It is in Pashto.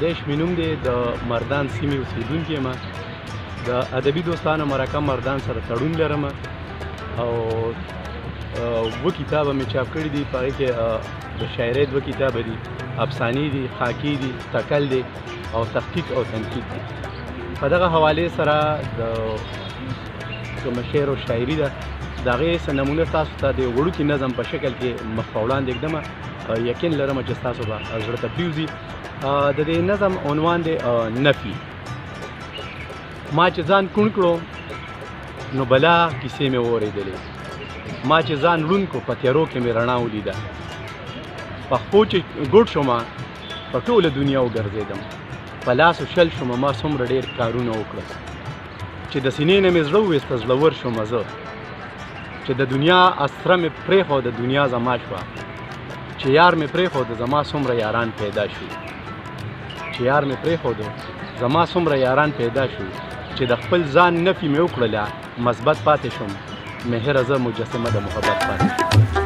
اندیش مې نوم دی، د مردان سیمې اوسېدونکی یم. د ادبي دوستانو مرکه مردان سره تړون لرم او اووه کتابه مې چاپ کړي دي. په هغې کې د شاعرۍ دوه کتابه دي، افسانې دي، خاکې دي، تکل دی او تحقیق او تنقید دی. په دغه حوالې سره د کومه شعر او شاعري ده، د هغې څه نمونه تاسو ته د وړوکي نظم په شکل کې مخ په وړاندې ږدم. یقین لرم چې ستاسو به زړه ته پرېوځي. د دې نظم عنوان دی نفي. ما چې ځان کوڼ کړو نو بلا کیسې مې واورېدلې، ما چې ځان ړوند کړو په تیارو کې مې رڼا ولیده، په خپو چې ګوډ شوم په ټوله دنیا وګرځېدم، په لاسو شل شوم، ما څومره ډېر کارونه وکړل، چې د سینې نه مې زړه وویسته زړور شوم زه، چې د دنیا اسره مې پرېښوده دنیا زما شوه، چې یار مې پرېښوده زما څومره یاران پیدا شو، چې یار مې پرېښوده زما څومره یاران پیدا شو، چې د خپل ځان نفي مې وکړله مثبت پاتې شوم، مهره زه مجسمه د محبت پاتې شوم.